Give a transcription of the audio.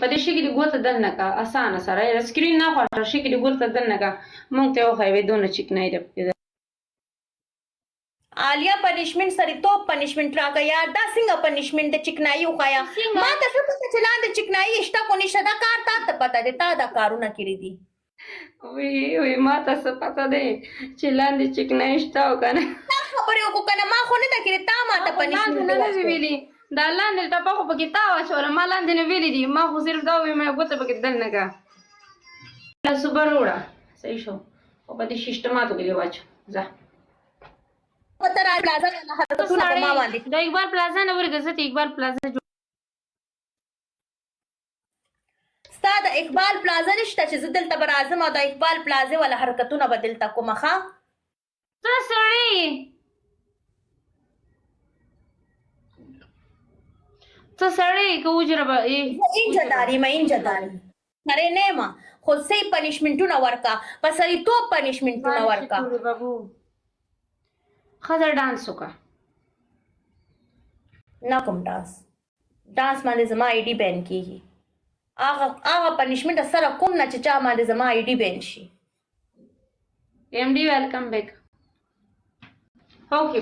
په دې شي کې د ګوته دننه کا اسانه سره د سکرین نه خوښه شي کې د ګوته دننه کا مونږ ته وښایي وې دونه چکنای ده پکې. عالیه پنشمنټ سړیتوب پنشمنټ راکه یار، دا څنګه پنشمنټ د چکنایي وښایه؟ ما ته څه پته چې لاندې چکنایي شته خو نشته، دا کار تا ته پته دی، تا دا کارونه کړي دي. وی وی ما ته څه پته دی چې لاندې چکنای شته او کنه؟ تا خبرې وکړو کنه، ما خو نه ده کړې، تا ما ته پنشمنټ نه نه ویلي. دا لاندې ټپه خو پکې تا واچوله، ما لاندې نه ویلي دي، ما خو صرف دا وویل ما ګوته پکې دننه که صبر وروړه. صحیح شو، خو په دې شیشتماتو کې دې واچو ځه. ته را پلازا نه حرکتونه په ما باندې. د اقبال پلازا نه ورګه، زه ته اقبال پلازا جوړ. ستا د اقبال پلازا نشته چې زه دلته به راځم او د اقبال پلازې والا حرکتونه به دلته کوم. ښه ته سړی، ته سړی که اجره به؟ زه انجه داري ما، انجه داري سړی نه یم، خو صحیح پنشمنټونه ورکا، په سړیتوب پنشمنټونه ورکا. بابو ښځه ډانس وکړه. نه کوم ډانس، ډانس باندې زما آی ډي بین کیږي. هغه پنشمنټ سره کوم نه چې چا باندې زما آی ډي بین شي. ایم ډي ویلکم بیک. اوکې.